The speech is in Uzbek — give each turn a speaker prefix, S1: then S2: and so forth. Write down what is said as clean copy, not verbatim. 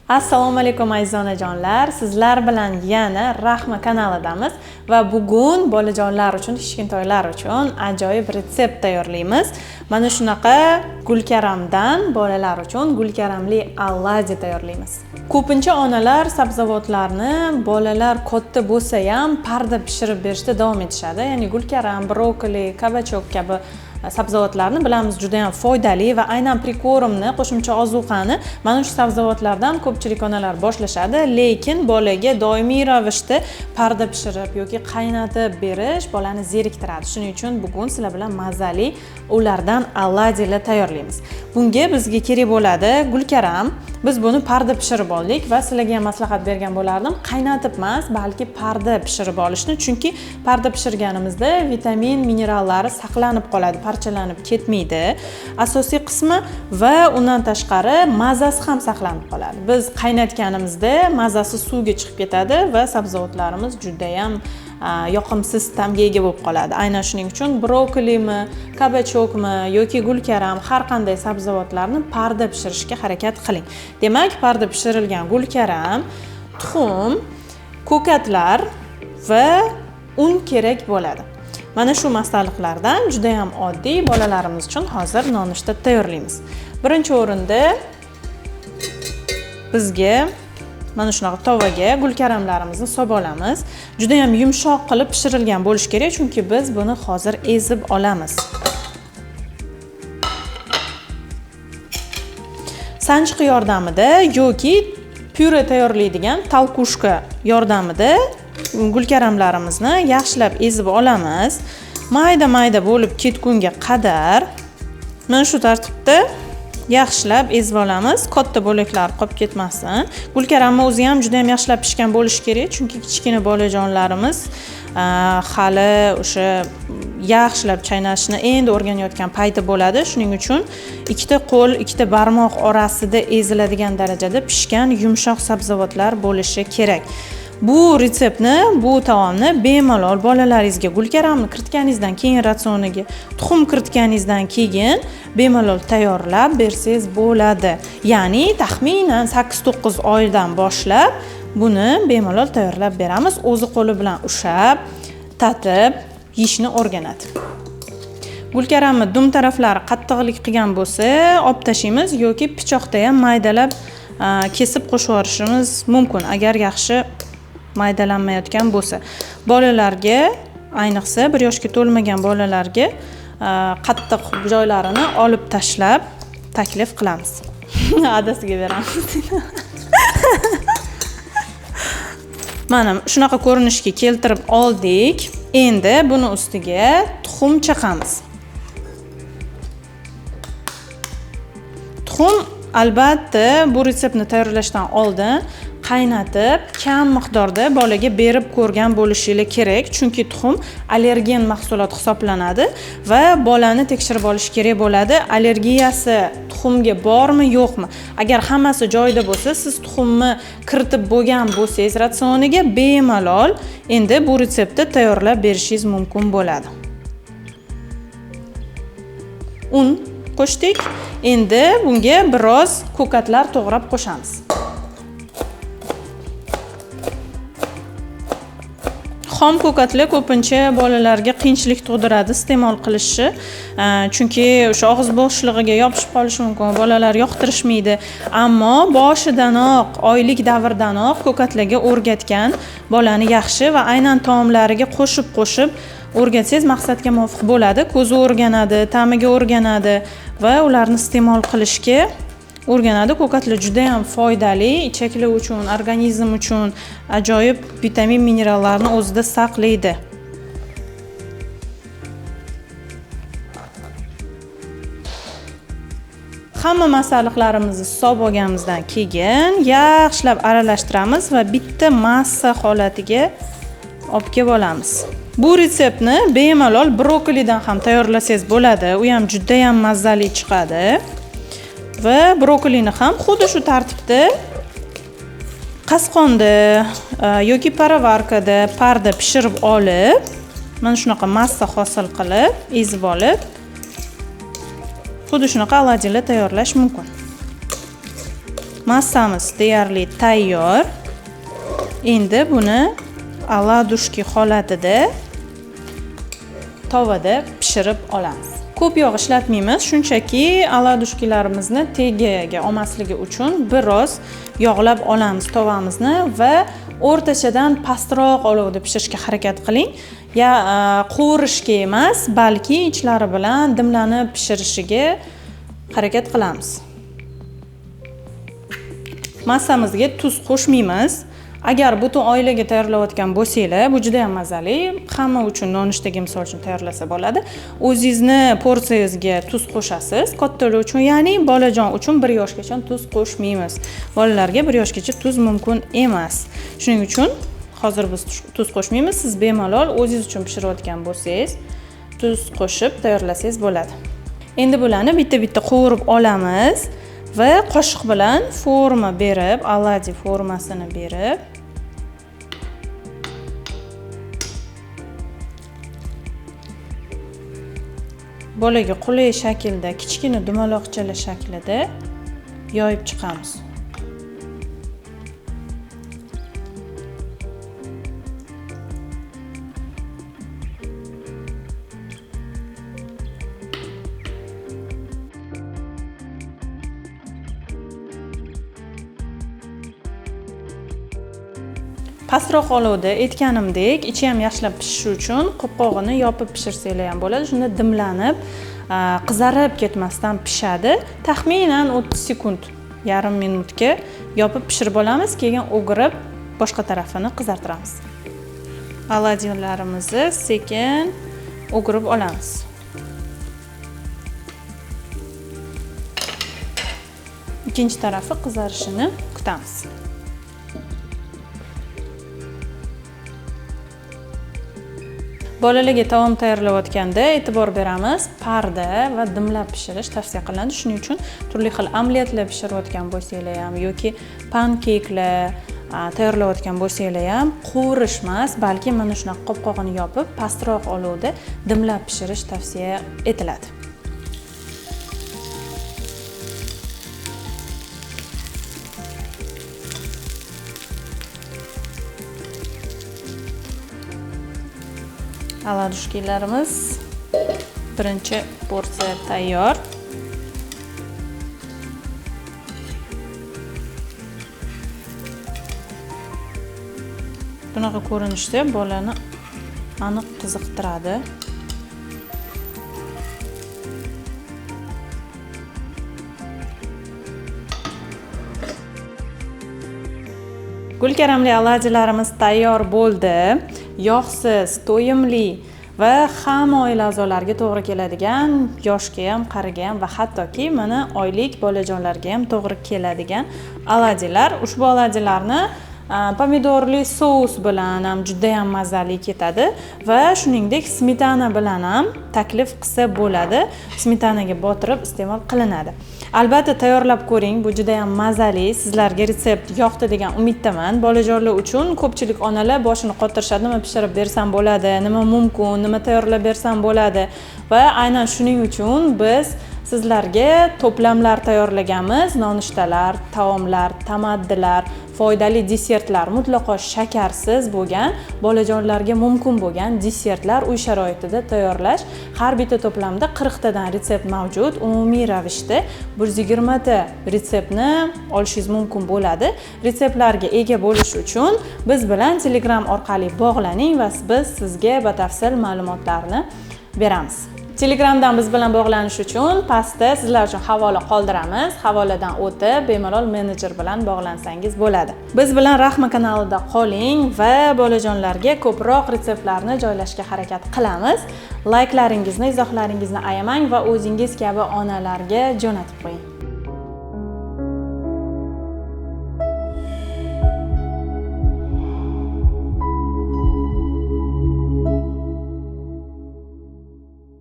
S1: Assalomu alaykum aziz onajonlar. Sizlar bilan yana Rahma kanalidamiz va bugun bolajonlar uchun, kichkintoylar uchun ajoyib retsept tayyorlaymiz. Mana shunaqa gulkaramdan bolalar uchun gulkaramli oladyi tayyorlaymiz. Ko'pincha onalar sabzavotlarni bolalar katta bo'lsa ham parda pishirib berishda davom etishadi. Ya'ni gulkaram, brokoli, kabachok kabi sabzavotlarni bilamiz juda ham foydali va aynan prikormni, qo'shimcha ozuqani mana shu sabzavotlardan ko'pchilik onalar boshlashadi, lekin bolaga doimiy ravishda parda pishirib yoki qaynatib berish bolani zeriktiradi. Shuning uchun bugun sizlar bilan mazali ulardan oladyilar tayyorlaymiz. Bunga bizga kerak bo'ladi gulkaram. Biz buni parda pishirib oldik va sizlarga ham maslahat bergan bo'lardim, qaynatib emas, balki parda pishirib olishni, chunki parda pishirganimizda vitamin, minerallari saqlanib qoladi, parchalanib ketmaydi. Asosiy qismi va undan tashqari mazasi ham saqlanib qoladi. Biz qaynatganimizda mazasi suvga chiqib ketadi va sabzavotlarimiz juda ham yoqimsiz ta'mga ega bo'lib qoladi. Aynan shuning uchun brokolimi, kabachokmi yoki gulkaram, har qanday sabzavotlarni parda pishirishga harakat qiling. Demak, parda pishirilgan gulkaram, tuxum, ko'katlar va un kerak bo'ladi. Mana shu masalliqlardan juda ham oddiy bolalarimiz uchun hozir nonushta tayyorlaymiz. Birinchi o'rinda bizga mana shunaqa tovaga gulkaramlarimizni solib olamiz. Juda ham yumshoq qilib pishirilgan bo'lishi kerak, chunki biz buni hozir ezib olamiz. Sanchqi yordamida yoki pyure tayyorlaydigan talkushka yordamida gulkaramlarimizni yaxshilab ezib olamiz. Mayda-mayda bo'lib ketgunga qadar mana shu tartibda yaxshilab ezib olamiz. Katta bo'laklar qolib ketmasin. Gulkaramni o'zi ham juda ham yaxshilab pishgan bo'lishi kerak, chunki kichkina bolajonlarimiz hali o'sha yaxshilab chaynashni endi o'rganayotgan payti bo'ladi. Shuning uchun ikkita qo'l, ikkita barmoq orasida eziladigan darajada pishgan yumshoq sabzavotlar bo'lishi kerak. Bu retseptni, bu taomni bemalol bolalaringizga gulkaramni kiritganingizdan keyin ratsioniga tuxum kiritganingizdan keyin bemalol tayyorlab bersangiz bo'ladi. Ya'ni taxminan 8-9 oydan boshlab buni bemalol tayyorlab beramiz. O'zi qo'li bilan ushlab, tatib yeyishni o'rganadi. Gulkaramni dum taraflari qattiqlik qilgan bo'lsa, olib tashlaymiz yoki pichoqda ham maydalab kesib qo'shib yuborishimiz mumkin, agar yaxshi maydalanmayotgan bo'lsa. Bolalarga, ayniqsa 1 yoshga to'lmagan bolalarga qattiq joylarini olib tashlab taklif qilamiz. Adasiga beramiz. Mana shunaqa ko'rinishga keltirib oldik. Endi buni ustiga tuxum chaqamiz. Tuxum albatta bu retseptni tayyorlashdan oldin qaynatib, kam miqdorda bolaga berib ko'rgan bo'lishingiz kerak, chunki tuxum allergen mahsulot hisoblanadi va bolani tekshirib olish kerak bo'ladi. Allergiyasi tuxumga bormi, yo'qmi? Agar hammasi joyida bo'lsa, siz tuxumni kiritib bo'lgan bo'lsangiz ratsioniga bemalol endi bu retseptni tayyorlab berishingiz mumkin bo'ladi. Un qo'shdik. Endi bunga biroz ko'katlar to'g'rab qo'shamiz. Xom ko'katlar ko'pincha bolalarga qiyinchilik tug'diradi iste'mol qilishi, chunki o'sha og'iz bo'shlig'iga yopishib qolishi mumkin, bolalar yoqtirishmaydi. Ammo boshidanoq, oylik davrdanoq ko'katlarga o'rgatgan bolani yaxshi va aynan taomlariga qo'shib-qo'shib o'rgatsangiz maqsadga muvofiq bo'ladi. Ko'zi o'rganadi, ta'miga o'rganadi va ularni iste'mol qilishga o'rganadi. Ko'katlar juda ham foydali, ichaklar uchun, organizm uchun ajoyib vitamin, minerallarni o'zida saqlaydi. Hamma masalliqlarimizni solib olganimizdan keyin yaxshilab aralashtiramiz va bitta massa holatiga olib kelib olamiz. Bu retseptni bemalol brokolidan ham tayyorlasangiz bo'ladi. U ham juda ham mazali chiqadi. Va brokolini ham xuddi shu tartibda qasqonda yoki paravarkada parda pishirib olib, mana shunaqa massa hosil qilib, ezib olib, xuddi shunaqa oladyilar tayyorlash mumkin. Massamiz deyarli tayyor. Endi buni оладушки holatida tovada pishirib olamiz. Ko'p yog' ishlatmaymiz, shunchaki оладушкиlarimizni tagiga olmasligi uchun biroz yog'lab olamiz tovamizni va o'rtachadan pastroq olovda pishirishga harakat qiling. Ya qovurishga emas, balki ichlari bilan dimlanib pishirishiga harakat qilamiz. Massamizga tuz qo'shmaymiz. Agar butun oilaga tayyorlayotgan bo'lsanglar, bu juda ham mazali. Hamma uchun nonushtaga misol uchun tayyorlasa bo'ladi. O'zingizni porsiyangizga tuz qo'shasiz. Kattalar uchun, ya'ni bolajon uchun 1 yoshgacha tuz qo'shmaymiz. Bolalarga 1 yoshgacha tuz mumkin emas. Shuning uchun hozir biz tuz qo'shmaymiz. Siz bemalol o'zingiz uchun pishirayotgan bo'lsangiz, tuz qo'shib tayyorlasangiz bo'ladi. Endi bularni bitta-bitta qovurib olamiz va qoshiq bilan forma berib, oladyi formasini berib, bolaga qulay shaklda, kichkina dumaloqchalar shaklida yoyib chiqamiz. Pastroq olovda aytganimdek, ichi ham yaxshilab pishishi uchun qopqog'ini yopib pishirsanglar ham bo'ladi. Shunda dimlanib, qizarib ketmasdan pishadi. Taxminan 30 sekund, yarim minutga yopib pishirib olamiz, keyin o'girib boshqa tarafini qizartiramiz. Oladyilarimizni sekin o'girib olamiz. Ikkinchi tarafi qizarishini kutamiz. Bolalarga taom tayyorlayotganda e'tibor beramiz, parda va dimlab pishirish tavsiya qilinadi. Shuning uchun turli xil omletlar pishirayotgan bo'lsanglar ham yoki pankeklar tayyorlayotgan bo'lsanglar ham qovurish emas, balki mana shunaqa qopqog'ini yopib, pastroq olovda dimlab pishirish tavsiya etiladi. Oladушkilarimiz birinchi porsiya tayyor. Bunaqa ko'rinishda bolani aniq qiziqtiradi. Gulkaramli oladyilarimiz tayyor bo'ldi. Yog'siz, to'yimli va hamma oila a'zolariga to'g'ri keladigan, yoshga ham, qariga ham va hattoki mana oylik bolajonlarga ham to'g'ri keladigan oladyilar. Ushbu oladyilarni pomidorli sous bilan ham juda ham mazali ketadi va shuningdek smetana bilan ham taklif qilsa bo'ladi. Smetanaga botirib iste'mol qilinadi. Albatta tayyorlab ko'ring, bu juda ham mazali. Sizlarga retsept yoqdi degan umiddaman. Bolajonlar uchun ko'pchilik onalar boshini qotirishadi, nima pishirib bersam bo'ladi, nima mumkin, nima tayyorlab bersam bo'ladi va aynan shuning uchun biz sizlarga to'plamlar tayyorlaganmiz. Nonushtalar, taomlar, tamaddilar, foydali desertlar, mutlaqo shakarsiz bo'lgan, bolajonlarga mumkin bo'lgan desertlar uy sharoitida tayyorlash. Har bitta to'plamda 40 tadan retsept mavjud. Umumiy ravishda 120 ta retseptni olishingiz mumkin bo'ladi. Retseptlarga ega bo'lish uchun biz bilan Telegram orqali bog'laning va biz sizga batafsil ma'lumotlarni beramiz. Telegramdan biz bilan bog'lanish uchun pastda sizlar uchun havola qoldiramiz. Havoladan o'tib bemalol menejer bilan bog'lansangiz bo'ladi. Biz bilan Rahma kanalida qoling va bolajonlarga ko'proq retseptlarni joylashga harakat qilamiz. Layklaringizni, izohlaringizni ayamang va o'zingiz kabi onalarga jo'natib qo'ying.